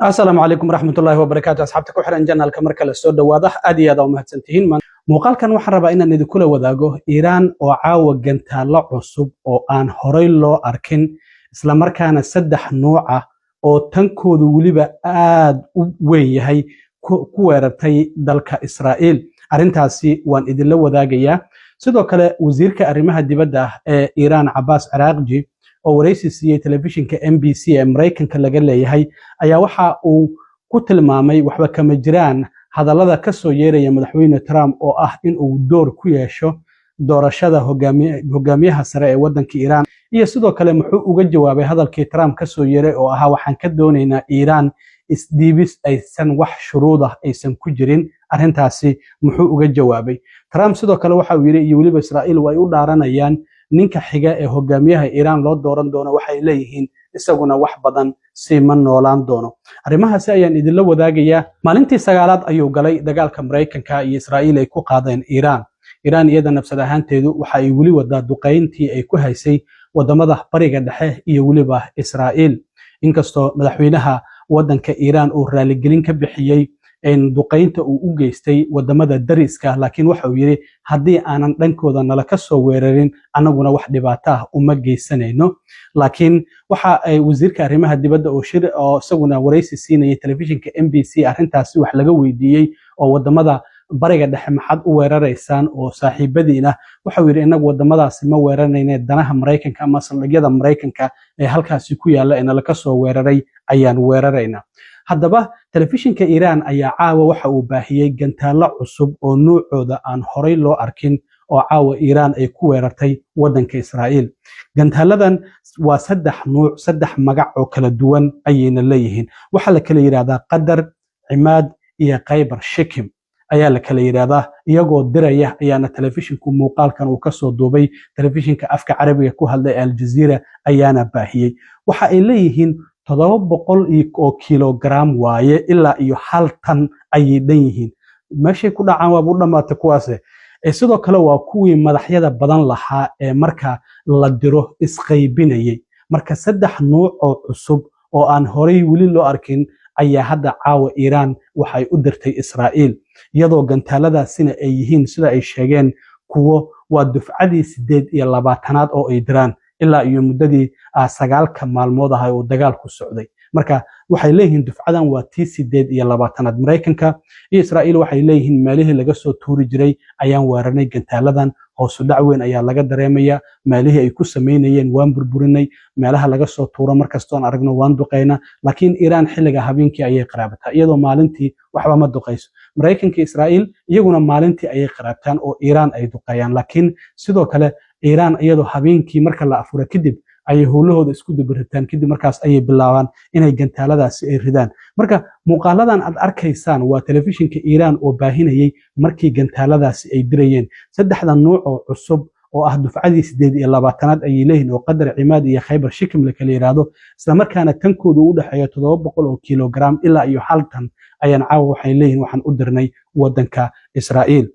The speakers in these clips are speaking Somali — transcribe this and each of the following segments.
Asalaamu calaykum waraxmatullaahi wabarakaatu. Asxaabta ku xiran channelka, mar kale soo dhowaada. Aad iyo aad aa u mahadsantihiin. Muuqaalkan waxaan rabaa inaan idinkula wadaago Iiraan oo caawa gantaallo cusub oo aan horay loo arkin, islamarkaana saddex nuuc ah oo tankoodu weliba aad u weyn yahay ku weerartay dalka Israa'iil. Arrintaasi waan idinla wadaagayaa. Sidoo kale, wasiirka arrimaha dibadda ee Iiraan, Cabaas Ciraaqji, oo waraysi siiyey telefishinka NBC ee Maraykanka laga leeyahay, ayaa waxa uu ku tilmaamay waxba kama jiraan hadallada ka soo yeeraya Madaxweyne Trump oo ah in uu door ku yeesho doorashada hogaamiyaha sare ee waddanka Iiraan. Iyo sidoo kale, muxuu uga jawaabay hadalkii Trump ka soo yeeray oo ahaa waxaan ka doonaynaa Iiraan isdhiibis aysan wax shuruud ah aysan ku jirin? Arrintaasi muxuu uga jawaabay Trump? Sidoo kale waxa uu yidhi iyo weliba Israa'iil way u dhaaranayaan ninka xiga ee hogaamiyaha Iiraan loo dooran doono. Waxay leeyihiin isaguna wax badan si ma noolaan doono. Arrimahaasi ayaan idinla wadaagayaa. Maalintii 9aad ayuu galay dagaalka Maraykanka iyo Israa'iil ay ku qaadeen Iiraan. Iiraan iyada nafsad ahaanteedu waxa ay weli wadaa duqayntii ay ku haysay wadamada Bariga Dhexe iyo weliba Israa'iil, inkastoo madaxweynaha waddanka Iiraan uu raaligelin ka bixiyey duqaynta uu u geystay wadamada dariska. Laakiin waxa uu yidhi, haddii aanan dhankooda nala ka soo weerarin, annaguna wax dhibaato ah uma geysanayno. Laakiin waxa ay wasiirka arrimaha dibadda oo shir oo isaguna waraysi siinayay telefishinka NBC arrintaasi wax laga weydiiyey oo wadamada Bariga Dhexe maxaad u weeraraysaan oo saaxiibadiina, waxau yidhi, innagu wadamadaasi ma weeranayne, danaha Maraykanka ama saldhigyada Maraykanka ee halkaasi ku yaalla ee nala ka soo weeraray ayaan weeraraynaa. Haddaba, telefishinka Iiraan ayaa caawa waxa uu baahiyey gantaallo cusub oo nuucooda aan horay loo arkin oo caawa Iiraan ay ku weerartay waddanka Israa'iil. Gantaaladan waa saddex nuuc, saddex magac oo kala duwan ayayna leeyihiin. Waxaa la kala yidhahdaa Qadar, Cimaad iyo Khaybar Shikim ayaa la kala yidhahdaa. Iyagoo diraya ayaana telefishinku muuqaalkan uu kasoo duubay. Telefishinka afka Carabiga ku hadlay ee Aljaziira ayaana baahiyey. Waxa ay leeyihiin 700 oo kilogram waaye, ilaa iyo 1 tan ayay dhan yihiin. Meeshay ku dhacaan waaba u dhammaatay kuwaase. Sidoo kale waa kuwii madaxyada badan lahaa ee marka la diro isqaybinayay. Marka saddex nuuc oo cusub oo aan horay weli loo arkin ayaa hadda caawa Iiraan waxay u dirtay Israa'iil, iyadoo gantaaladaasina ay yihiin, sida ay sheegeen, kuwo waa dufcadii 28aad oo ay diraan ilaa iyo muddadii 9ka maalmood ah uu dagaalku socday. Marka waxay leeyihiin dufcadan waa tii 28aad. Maraykanka iyo Israa'iil waxay leeyihiin meelihii laga soo tuuri jiray ayaan weeranay gantaaladan, hoosu dhac weyn ayaa laga dareemaya. Meelihii ay ku samaynayeen waan burburinay, meelaha laga soo tuuro markastoon aragno waan duqaynaa. Laakiin Iiraan xilliga habeenkii ayay qaraabataa, iyadoo maalintii waxba ma duqayso. Maraykanka, Israa'iil iyaguna maalintii ayay qaraabtaan oo Iiraan ay duqeeyaan. Laakiin sidoo kale Iiraan iyadoo habeenkii marka la afuro kadib ayay howlahooda isku dubaritaan, kadib markaas ayay bilaabaan inay gantaaladaasi ay ridaan. Marka muuqaaladan aad arkaysaan waa telefishinka Iiraan oo baahinayay markii gantaaladaasi ay dirayeen. Saddexda nuuc oo cusub oo ah dufcadii 28aad ayay leeyihiin, oo Qadar, Cimaad iyo Khaybar Shikim la kala yidhaahdo, islamarkaana tankoodu u dhexeeyo 700 oo kilogram ilaa iyo 1 tan, ayaan caawa waxay leeyihiin waxaan u dirnay waddanka Israa'iil.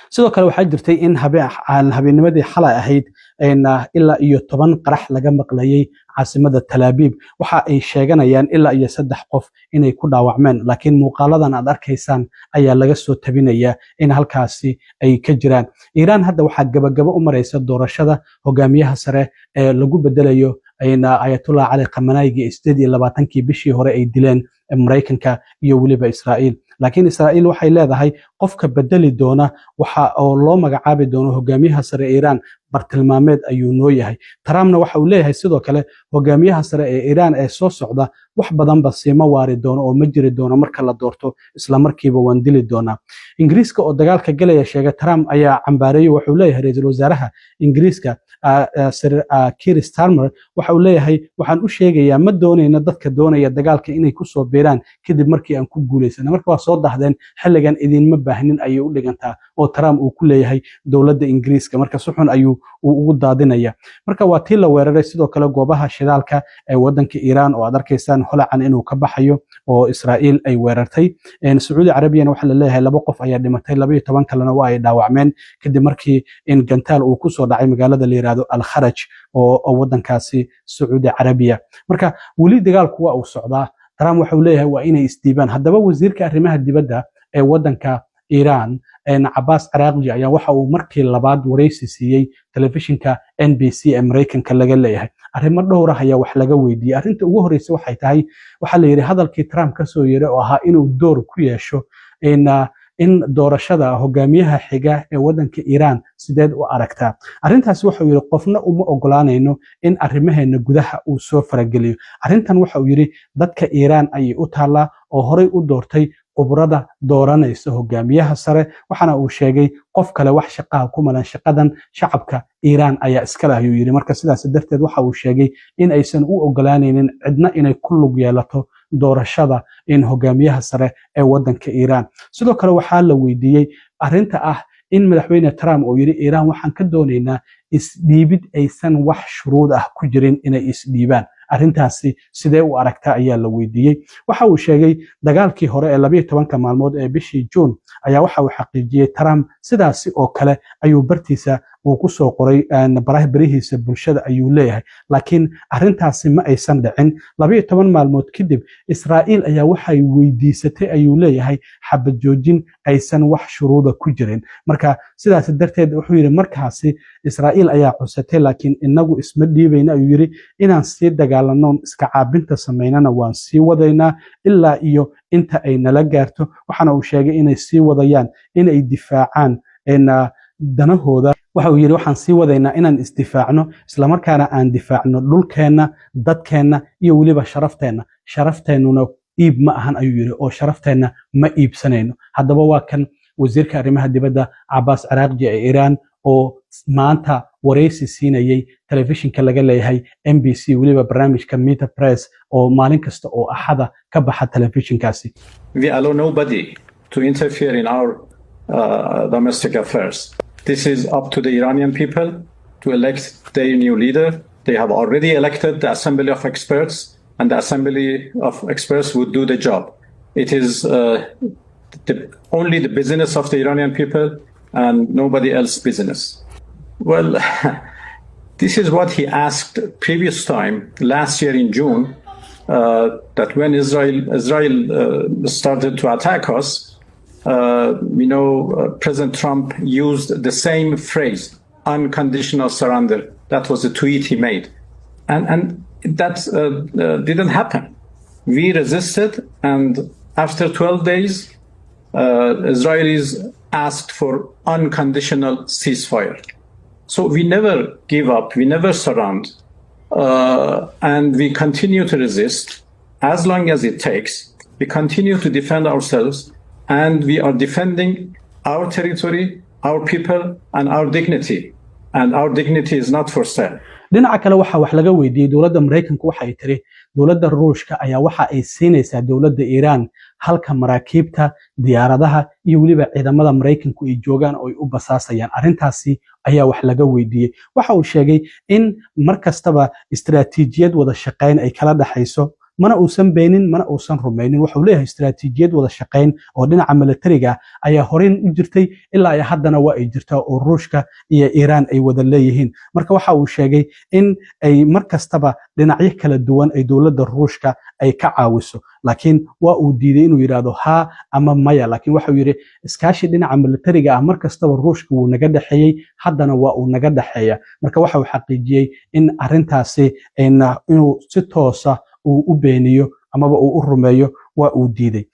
Sidoo kale waxaa jirtay in habeennimadii xalay ahayd ilaa iyo 10 qarax laga maqlayay caasimada Talaabiib. Waxa ay sheeganayaan ilaa iyo saddex qof inay ku dhaawacmeen, laakiin muuqaaladan aad arkaysaan ayaa laga soo tabinaya in halkaasi ay ka jiraan. Iiraan hadda waxaa gabagabo u maraysa doorashada hogaamiyaha sare ee lagu bedelayo Ayatullah Cali Khamenei, 28kii bishii hore ay dileen Maraykanka iyo weliba Israa'iil. Laakiin Israa'iil waxay leedahay qofka bedeli doona waxa oo loo magacaabi doono hogaamiyaha sare ee Iiraan bartilmaameed ayuu noo yahay. Trumpna waxa uu leeyahay sidoo kale hogaamiyaha sare ee Iiraan ee soo socda wax badanba siima waari doono oo ma jiri doono marka la doorto, isla markiiba waan dili doonaa. Ingiriiska oo dagaalka galaya sheegay Trump ayaa cambaareeyey. Wuxuu leeyahay ra-iisul wasaaraha Ingiriiska, Sir Keir Starmer, waxa uu leeyahay, waxaan u sheegayaa ma doonayno dadka doonaya dagaalka inay kusoo biiraan kadib markii aan ku guulaysana. Marka waa soo dahdeen, xilligan idinma baahnin ayay u dhigantaa oo Trump uu ku leeyahay dowladda Ingiriiska. Marka si xun ayuu uu ugu daadinaya. Marka waa tii la weeraray sidoo kale goobaha shidaalka ee waddanka Iiraan oo aad arkaysaan holacan inuu ka baxayo oo Israa'iil ay weerartay. Sacuudi Carabiyana waxaa la leeyahay laba qof ayaa dhimatay, 12 kalena waa ay dhaawacmeen kadib markii in gantaal uu kusoo dhacay magaalada la yiraahdo Al Kharaj oo waddankaasi Sacuudi Carabiya. Marka weli dagaalku waa uu socdaa. Trump waxau leeyahay waa inay isdhiibaan. Haddaba, wasiirka arrimaha dibadda ee waddanka Iiraan, Cabaas Caraaqji, ayaa waxa uu markii labaad waraysi siiyey telefishinka NBC ee Maraykanka laga leeyahay. Arrimo dhowr ah ayaa wax laga weydiiyey. Arrinta ugu horreysa waxay tahay, waxaa la yidhi, hadalkii Trump kasoo yeeray oo ahaa inuu door ku yeesho in doorashada hogaamiyaha xiga ee waddanka Iiraan, sideed u aragtaa arrintaasi? Waxau yidhi, qofna uma ogolaanayno in arrimaheena gudaha uu soo farageliyo. Arrintan, waxa uu yidhi, dadka Iiraan ayay u taallaa oo horey u doortay khubrada dooranaysa hogaamiyaha sare. Waxaana uu sheegay qof kale wax shaqaha ku malan, shaqadan shacabka Iiraan ayaa iska leh, ayuu yidhi. Marka sidaas darteed waxa uu sheegay in aysan u ogolaanaynin cidna inay ku lug yeelato doorashada in hogaamiyaha sare ee waddanka Iiraan. Sidoo kale waxaa la weydiiyey arrinta ah in madaxweyne Trump uu yidhi, Iiraan waxaan ka doonaynaa isdhiibid aysan wax shuruud ah ku jirin inay isdhiibaan. Arrintaasi sidee u aragtaa ayaa la weydiiyey. Waxa uu sheegay dagaalkii hore ee 12-ka maalmood ee bishii Juun ayaa waxa uu xaqiijiyey Trump sidaasi oo kale ayuu bartiisa uu ku soo qoray, barihiisa bulshada ayuu leeyahay, laakiin arrintaasi ma aysan dhicin. 12 maalmood kadib Israa'iil ayaa waxay weydiisatay, ayuu leeyahay, xabad joojin aysan wax shuruuda ku jirin. Marka sidaas darteed wuxuu yidhi, markaasi Israa'iil ayaa cusatay, laakiin inagu isma dhiibayna, ayuu yidhi. Inaan sii dagaalanoon iska caabinta samaynana waan sii wadaynaa ilaa iyo inta ay nala gaarto. Waxaana uu sheegay inay sii wadayaan inay difaacaan danahooda. Waxa uu yidhi, waxaan sii wadaynaa inaan isdifaacno, islamarkaana aan difaacno dhulkeenna, dadkeenna iyo weliba sharafteenna. Sharafteenuna iib ma ahan, ayuu yidhi, oo sharafteenna ma iibsanayno. Haddaba, waa kan wasiirka arrimaha dibadda Cabaas Caraaqji ee Iiraan oo maanta waraysi siinayay telefishinka laga leeyahay NBC, weliba barnaamijka Meet the Press oo maalin kasta oo Axada ka baxa telefishinkaasi. We allow nobody to interfere in our domestic affairs. This is up to the Iranian people to elect their new leader. They have already elected the Assembly of Experts, and the Assembly of Experts would do the job. It is only the business of the Iranian people and nobody else's business. Well, this is what he asked previous time, last year in June, that when Israel started to attack us, President Trump used the same phrase, "unconditional surrender." That was a tweet he made. And that didn't happen. We resisted, and after 12 days, Israelis asked for unconditional ceasefire. So we never give up, we never surrender, and we continue to resist as long as it takes. We continue to defend ourselves, and we are defending our territory, our people, and our dignity. And our dignity is not for sale. Dhinaca kale, waxaa wax laga weydiiyey dowladda Maraykanku waxay tiri dowladda Ruushka ayaa waxa ay siinaysaa dowladda Iiraan halka maraakiibta, diyaaradaha iyo weliba ciidamada Maraykanku ay joogaan oo ay u basaasayaan. Arrintaasi ayaa wax laga weydiiyey. Waxa uu sheegay in mar kastaba istiraatiijiyad wada shaqayn ay kala dhaxayso. Mana uusan beenin, mana uusan rumaynin. Wuxuu leeyahay, istiraatiijiyad wada shaqayn oo dhinaca milatariga ayaa horey u jirtay, ilaa ay haddana waa ay jirtaa, oo Ruushka iyo Iiraan ay wada leeyihiin. Marka waxa uu sheegay in ay mar kastaba dhinacyo kala duwan ay dowladda Ruushka ay ka caawiso, laakiin waa uu diiday inuu yidhaahdo haa ama maya. Laakiin waxau yidhi, iskaashi dhinaca milatariga ah mar kastaba Ruushka wuu naga dhexeeyey, haddana waa uu naga dhexeeya. Marka waxa uu xaqiijiyey in arrintaasi inuu si toosa uu u beeniyo amaba uu u rumeeyo waa uu diiday.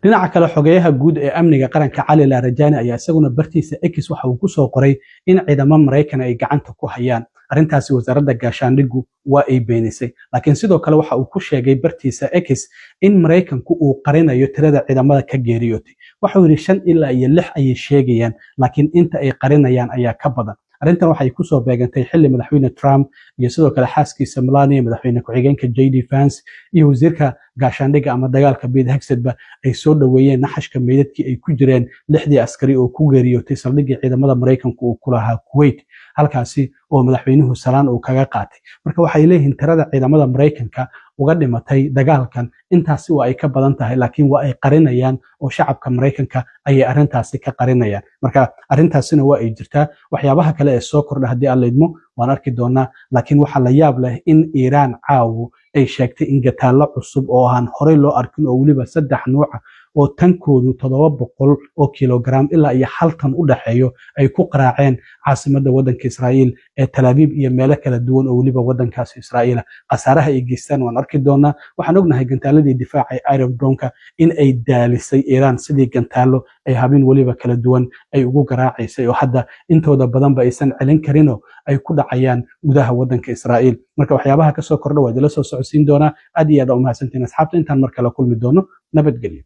Dhinaca kale, xogeyaha guud ee amniga qaranka Cali Larijani ayaa isaguna bartiisa X waxa uu kusoo qoray in ciidamo Maraykan ay gacanta ku hayaan. Arrintaasi wasaaradda gaashaandhigu waa ay beenisay, laakiin sidoo kale waxa uu ku sheegay bartiisa X in Maraykanku uu qarinayo tirada ciidamada ka geeriyootay. Waxau yidhi, shan ilaa iyo lix ayay sheegayaan, laakiin inta ay qarinayaan ayaa ka badan. Arrintan waxay kusoo beegantay xilli madaxweyne Trump iyo sidoo kale xaaskiisa Melania, madaxweyne ku-xigeenka JD Vance iyo wasiirka gaashaandhigga ama dagaalka Pete Hegseth-ba ay soo dhoweeyeen naxashka meydadkii ay ku jireen lixdii askari oo ku geeriyootay saldhiggii ciidamada Maraykanku uu ku lahaa Kuwait, halkaasi oo madaxweynuhu salaan uu kaga qaatay. Marka waxay leeyihiin, tirada ciidamada Maraykanka uga dhimatay dagaalkan intaasi waa ay ka badan tahay, laakiin waa ay qarinayaan oo shacabka Maraykanka ayay arrintaasi ka qarinayaan. Marka arrintaasina waa ay jirtaa. Waxyaabaha kale ee soo kordha, haddii Alla idmo, waan arki doonaa. Laakiin waxaa la yaab leh in Iiraan caawu Ay sheegtay in gantaallo cusub oo aan horey loo arkin, oo weliba saddex nuuca oo tankoodu 700 oo kilogram ilaa iyo 1 tan u dhexeeyo, ay ku qaraaceen caasimadda waddanka Israa'iil ee Tel Aviv iyo meelo kala duwan oo weliba waddankaasi Israa'iila. Khasaaraha ay geystaan waan arki doonaa. Waxaan ognahay gantaaladii difaaca ee Iron Dome-ka in ay daalisay Iiraan, sidii gantaallo ay habeen weliba kala duwan ay ugu garaacaysay, oo hadda intooda badanba aysan celin karinoo ay ku dhacayaan gudaha waddanka Israa'iil. Marka waxyaabaha kasoo kordha waa idila soo socodsiin doonaa. Aad iyo aad aa u mahadsantiin, asxaabta. Intaan mar kale kulmi doono, nabadgelyo.